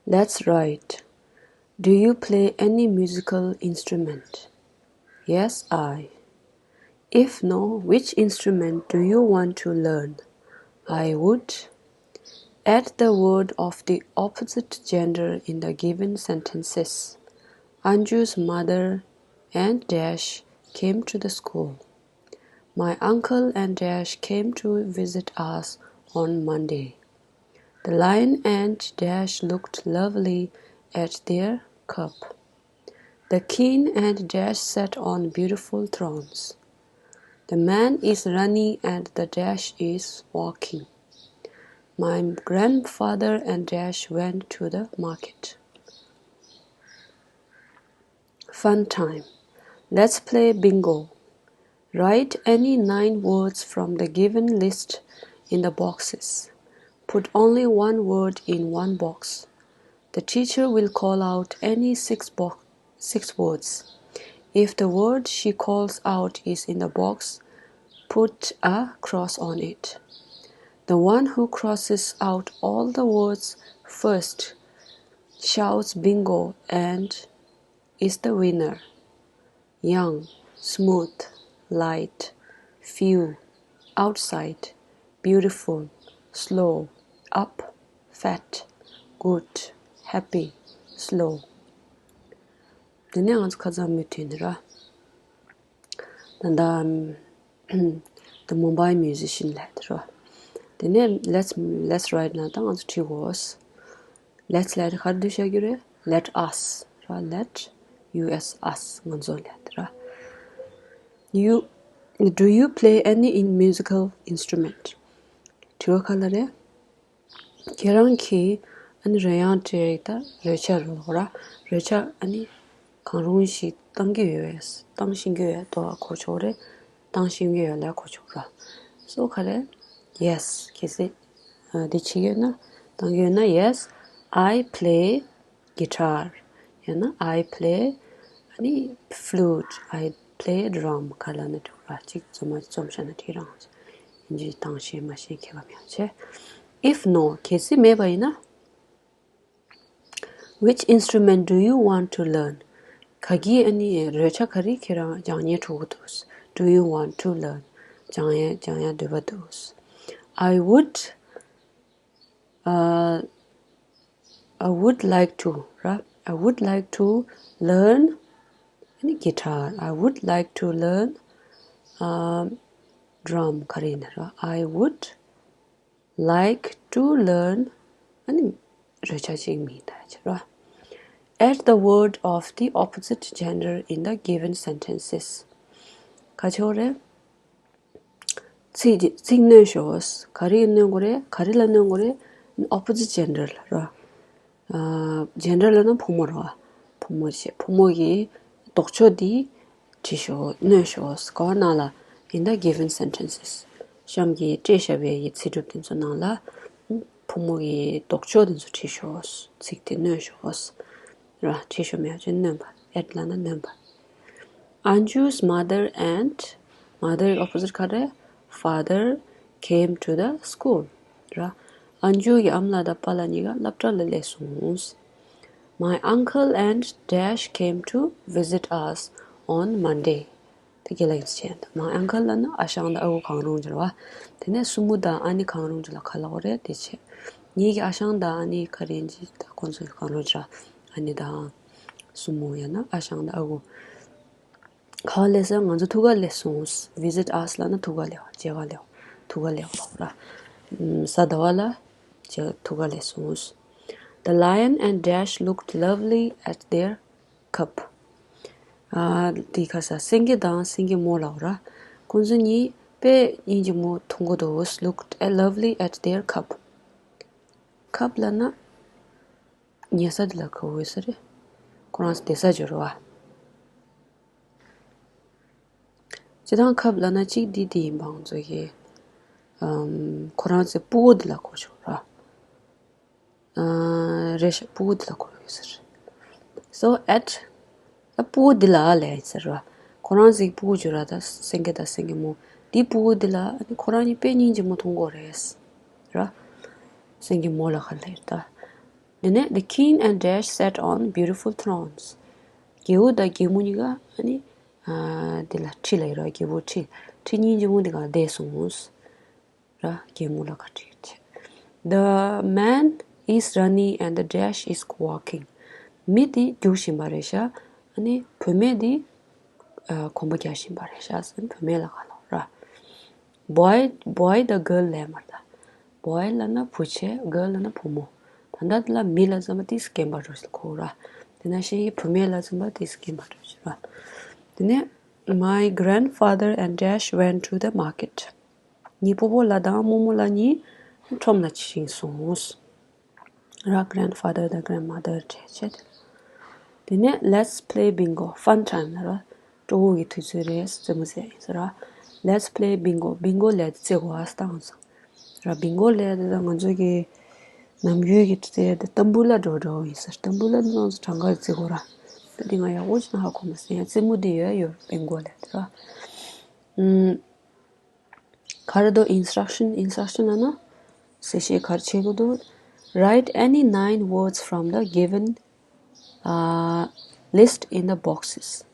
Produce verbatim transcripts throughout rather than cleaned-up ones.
Let's write. Do you play any musical instrument? Yes, I. If no, which instrument do you want to learn? I would. Add the word of the opposite gender in the given sentences. Anju's mother and Dash came to the school. My uncle and Dash came to visit us on Monday. The lion and Dash looked lovely at their cup. The king and Dash sat on beautiful thrones. The man is running and the Dash is walking. My grandfather and Dash went to the market. Fun time. Let's play bingo. Write any nine words from the given list in the boxes. Put only one word in one box. The teacher will call out any six, bo- six words. If the word she calls out is in the box, put a cross on it. The one who crosses out all the words first shouts bingo and is the winner. Young, smooth, light, few, outside, beautiful, slow, up, fat, good, happy, slow. དེ་ནས་ང་ཚོ་ཁ་སང་མུ་མཐུད་ནས་ར། ད་ལྟ་The Mumbai Musician ལབ་དེ་ར། དེ་ནས་let's let's write ལབ་ད་ང་ཚོ་བྲིས་དགོས། Let's ལབ་དེ་ག་རེ་འདུག་བཤད་རྒྱུ་རེད། Let us ར། Let us us ང་ཚོ་ལབ་དེ་ར། You do you play any in musical instrument? དྲི་བ་ག་ལ་རེད། ཁྱེད་རང་གིས་ཨ་ནི་རོལ་དབྱངས་སྤྲད་ད་རོལ་ཆ་རོལ་ར། རོལ་ཆ་ཨ་ནི་གང་རུང་ཞིག་བཏང་གི་ཡོད་པས། བཏང་ཤེས་ཀྱི་ཡོད་དོ་གོ་ཆོག་རེད། བཏང་ཤེས་ཀྱི་ཡོད་ལ་གོ་ཆོག་ར། So ག་རེ། Yes གལ་སྲིད་འདི་བྱེད་ཀྱི་ཡོད་ན། བཏང་གི་ཡོད་ན། Yes, I play guitar. ཡང་ན་I play ཨ་ནི་flute, I play drum ག་ལ་ན་འགྲིག་ར། གཅིག་རྩོམ་མ་རྩོམ་བྱ་ན་འགྲིག་རང་། ཡིན་གཅིག་བཏང་ཤེས་མ་ཤེས་ཁྱད་པར་མེད་ཆེ། If no གལ་སྲིད་མེད་པ་ཡིན་ན། Which instrument do you want to learn? ག་གི་ཨ་ནི་རོལ་ཆ་ག་རེ་ཁྱེད་རང་སྦྱང་སྙིང་བྲོ་གི་འདུག Do you want to learn? སྦྱང་ཡ་སྦྱང་ཡ་འདོད་པ་འདུག I would, uh, I would like to ར། I would like to learn ཨ་ནི་guitar. I would like to learn, um, drum ག་རེ་ཡིན་ན་ར། I would like to learn ཨ་ནི་རོལ་ཆ་ཅིག་མིན་ད་ཅི་ར། Add the word of the opposite gender in the given sentences. ག་ཆོག་རེད། ཚིག་ཅིག་ཚིག་སྣོན་ཤོག་ག་རེ་སྣོན་དགོས་རེད། ག་རེ་ལ་སྣོན་དགོས་རེད། opposite gender ལ་ར། ཨ། gender ལ་ན་ཕོ་མོ་ར། ཕོ་མོ་བྱས་ཕོ་མོ་གི་ལྡོག་ཕྱོགས་འདི་བྲིས་ཤོག་སྣོན་ཤོག་ག་བ་ནང་ལ། In the given sentences. གཤམ་གྱི་སྤྲད་བཞག་པའི་ཚིག་གྲུབ་དེ་ཚོ་ནང་ལ། ཕོ་མོ་གི་ལྡོག་ཕྱོགས་དེ་ཚོ་བྲིས་ཤོག་ཚིག་དེ་སྣོན་ཤོག་ར། བྲིས་ཤོག་མེད་ཅེས་སྣོན་པ། add ལ་ན་སྣོན་པ། Anju's mother and mother ཡི་opposite ག་རེ། father came to the school ར། ཨན་ཇུ་གི་ཨ་མ་ལགས་དང་པཱ་ལགས་གཉིས་ཀ་སློབ་གྲྭ་ལ་སླེབས་སོང་། My uncle and Dash came to visit us on Monday. དེ་ག་ལ་ཡིན་ཟེར་ན། My uncle ལབ་ན་ཨ་ཞང་དང་ཨ་ཁུ་གང་རུང་ཅིག་རེད་བ། དེ་ནས་སྲུ་མོ་དང་ཨ་ནེ་གང་རུང་ཅིག་ལ་ག་ལབ་དགོས་རེད་དེ་བྱས། ངེད་ཀྱི་ཨ་ཞང་དང་ཨ་ནེ་ག་རེ་ཡིན་ཅིག་ད་ཁོང་ཚོ་གང་རུང་ཅིག་ར། ཨ་ནེ་དང་སྲུ་མོ་ཡང་ན་ཨ་ཞང་དང་ཨ་ཁུ། ག་པར་སླེབས་ཟེར། ང་ཚོ་ཐུག་གར་སླེབས་སོང་། Visit us ལབ་ན་ཐུག་གར་སླེབས་པ། མཇལ་ཁར་སླེབས་པ། ཐུག་གར་སླེབས་པ་ལབ་ར། ཨམ། གཟའ་ཟླ་བ་ལ་མཇལ། ཐུག་གར་སླེབས་སོང་། The lion and Dash looked lovely at their cup. ཨ། དེ་ག་ས་སེང་གེ་དང་སེང་གེ་མོ་ལབ་ར། ཁོང་ཚོ་གཉིས་དཔེ་སྙིང་རྗེ་མོ་མཐོང་གི་འདུག Looked lovely at their cup. cup ལབ་ན་ཉལ་ས་དེ་ལ་ག་འོས་ས་རེད། ཁོ་རང་ཚོ་བསྡད་ས་འབྱོར་བ། སྤྱིར་བཏང་cup ལབ་ན་གཅིག་འདི་འདི་ཡིན་པ་ང་ཚོ་གི། ཨམ། ཁོ་རང་ཚོའི་སྤུ་གུ་འདི་ལ་གོ་ཆོག་ར། ཨ། རེད་ཤག་སྤུ་གུ་འདི་ལ་གོ་ཡོད་ཟེར། So at ད་སྤུ་གུ་འདི་ལ་ལབ་ཡིན་ཟེར་ར། ཁོ་རང་ཚོའི་སྤུ་གུ་བརྗོད་ར། ད་སེང་གེ་དང་སེང་གེ་མོ། འདི་སྤུ་གུ་འདི་ལ་ཨ་ནི་ཁོ་རང་གཉིས་དཔེ་སྙིང་རྗེ་མོ་མཐོང་གི་ཡོད་རེད་ར། སེང་གེ་མོ་ལ་ག་ལབ་ཡོད་ད། དེ་ནས་the king and Dash sat on beautiful thrones. རྒྱལ་པོ་དང་རྒྱལ་མོ་གཉིས་ཀ་ཨ་ནི་ཨ་དེ་ལ་ཁྲི་ལ་ཡོད་ར། རྒྱལ་པོ་ཁྲི་ཁྲི་སྙིང་རྗེ་མོ་དེ་ག་བསྡད་སོང་། ར་རྒྱལ་མོ་ལ་བཀའ་དྲིན་ཆེ། The man is running and the Dash is walking. མི་དེ་རྒྱུག་བཞིན་པ་རེད་ཤག་ཨ་ནི་བུད་མེད་དེ་ཨ་གོམ་པ་རྒྱག་བཞིན་པ་རེད་ཤག་ཟེར་ནས་བུད་མེད་ལ་ག་ལབ་ར། Boy, boy དང་girl ལབ་མ་རེད་ད། Boy ལབ་ན་བུ་ཆེ། girl ལབ་ན་བུ་མོ། ད་ལྟ་ལ་མི་ལ་ཟེར་བ་དེ་རྒན་པ་འདྲ་ཞིག་གོ་ར། དེ་ནང་བཞིན་གྱི་བུད་མེད་ལ་ཟེར་བ་དེ་རྒན་པ་འདྲ་ཞིག་ར། དེ་ནས་My grandfather and Dash went to the market. ངའི་སྤོ་བོ་ལགས་དང་རྨོ་མོ་ལགས་གཉིས་ཁྲོམ་ལ་ཕྱིན་སོང་། ར། grandfather དང་grandmother བྲིས་བྱས་ཏེ། དེ་ནས་let's play bingo, fun time ལ་ར། སྤྲོ་བོ་གི་དུས་ཚོད་རེད། རྩེད་མོ་རྩེ་ཡིན་ཟེར་ར། Let's play bingo, bingo ལས་དེ་རྩེ་དགོས་ཨ་སྟངས་སོང་། ར། bingo ལས་དེ་ད་ང་ཚོ་གི་ནམ་རྒྱུན་གྱི་རྩེ་དེ་ཏམ་བུ་ལ་འགྲོ་འགྲོ་ཡིན་ཟེར། ཏམ་བུ་ལ་ནི་ང་ཚོ་གྲངས་ཀ་རྩེ་དགོས་ར། ད་དེ་ང་ཡག་པོ་ཅིག་ན་ཧ་གོ་མ་སོང་། ཡང་རྩེད་མོ་དེ་ཡོད་ཡོད། bingo ལས་དེ་ར། ཨུམ། ག་རེ་འདུག instruction, instruction ལབ་ན་གསལ་བཤད་ག་རེ་བྱེད་དགོས་འདུག Write any nine words from the given uh, list in the boxes.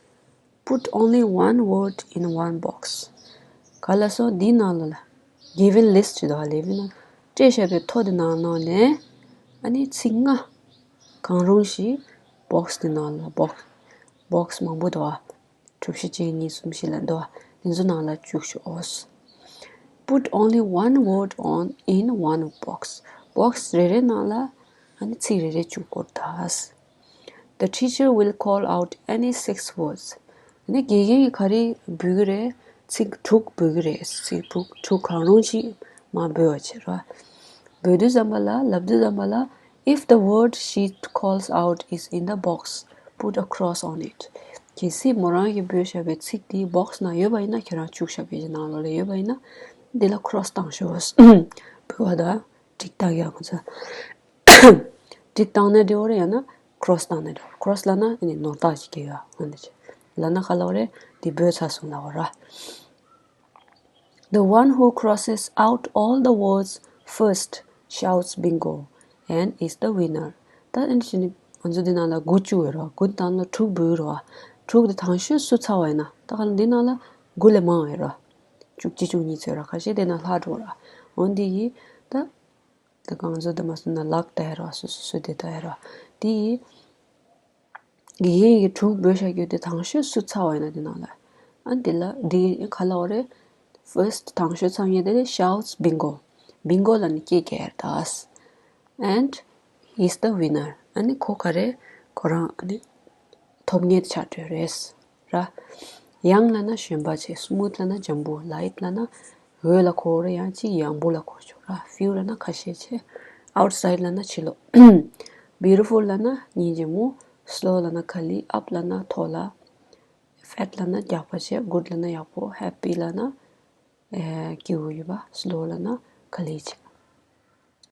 Put only one word in one box. ག་ལ་སོ་འདི་ནང་ལ་ལ་given list ཅིག་འདུག་ལེ། བི་ན་སྤྲད་བཞག་པའི་ཐོ་དེ་ནང་ནང་ནས་ཨ་ནི་ཚིག་ལྔ་གང་རུང་ཞིག་box དེ་ནང་ལ་box, box མང་པོ་འདུག་ཨ། གྲུ་བཞི་གཅིག་གཉིས་གསུམ་བཞི་ལ་འདུག་ཨ། དེ་ཚོ་ནང་ལ་བཅུག་ཤོག Put only one word on in one box. box རེ་རེ་ནང་ལ་ཨ་ནི་ཚིག་རེ་རེ་བཅུག་དགོས་ད། The teacher will call out any six words. ཨ་ནི་དགེ་རྒན་གྱིས་ག་རེ་འབོད་ཀྱི་རེད། ཚིག་དྲུག་འབོད་ཀྱི་རེད། ཚིག་དྲུག་དྲུག་གང་རུང་ཞིག་མར་འབོད་པ་བྱེད་རོགས། འབོད་དུས་ཙམ་པ་ལ། ལབ་དུས་ཙམ་པ་ལ། If the word she calls out is in the box, put a cross on it. གལ་སྲིད་མོ་རང་གིས་འབོད་བཞག་པའི་ཚིག་དེ་box ནང་ཡོད་པ་ཡིན་ན། ཁྱེད་རང་བཅུག་བཞག་པའི་ནང་ལོགས་ལ་ཡོད་པ་ཡིན་ན། འདི་ལ་cross བཏང་ཤོག་འབོད་པ་དང་འགྲིག་བཏང་ཡག་ཁོ་ཚོ། འགྲིག་བཏང་ན་འགྲིག་གི་རེད། ཡང་ན་cross བཏང་ན་འགྲིག cross ལབ་ན་ཨ་ནི་ནོར་རྟགས་ཅིག་སྐྱེ་ཡོད། འོན་ཏེ་ལབ་ན་ག་ལབ་རེད། འདི་འབོད་ཚར་སོང་ལབ་ར། The one who crosses out all the words first shouts bingo and is the winner. ད་ཨ་ནི་ཅི་ནི་ང་ཚོ་འདི་ནང་ལ་དགུ་བཅུག་ཡོད་ར། དགུ་དང་ལ་དྲུག་འབོད་ར། དྲུག་དེ་དང་ཤོས་སུ་ཚར་བ་ཡིན་ན། ད་ག་ལ་འདི་ནང་ལ་དགུ་ལས་མང་ཡོད་ར། བཅུ་གཅིག་བཅུ་གཉིས་ཚོད་ར། ཁ་ཤས་དེ་ན་ལྷག་འགྲོ་ར། འོན་ཏེ་ཡིས་ད། ད་གང་ཚོད་དུ་མ་སོང་ན་ལག་ད་ཡ་ར། སུ་སུ་སུ་དེ་ད་ཡ་ར། དེ་ཡིས་དགེ་རྒན་གྱིས་དྲུག་འབོད་བཞག་རྒྱུ་དེ་དང་ཤོས་སུ་ཚར་བ་ཡིན་ན་དེ་ནང་ལ། ཨ་འདི་ལ་འདི་ག་ལ་འོ་རེད། First དང་ཤོས་ཚར་མཁན་དེ་ལས་shouts bingo. bingo ལབ་ནི་སྐད་རྒྱག་ཡ་རེད་ད། And he's the winner. ཨ་ནི་ཁོ་ག་རེད། ཁོ་རང་ཨ་ནི་ཐོབ་མཁན་ཆགས་འགྲོ་རེད། ར། Young ལབ་ན་གཞོན་པ་བྱས། Smooth ལབ་ན་འཇམ་པོ། Light ལབ་ན་འོད་ལ་གོ་རེད། ཡང་ཅིག་ཡང་པོ་ལ་གོ་ཆོག་ར། Few ལབ་ན་ཁ་ཤས་བྱས། Outside ལབ་ན་ཕྱི་ལོགས། Beautiful ལབ་ན་སྙིང་རྗེ་མོ། Slow ལབ་ན་ག་ལེ། Up ལབ་ན་མཐོ་ལ། Fat ལབ་ན་རྒྱགས་པ་བྱས། Good ལབ་ན་ཡག་པོ། Happy ལབ་ན་ཨེ་སྐྱིད་པོ་ཡོད་པ། Slow ལབ་ན་ག་ལེ་བྱས།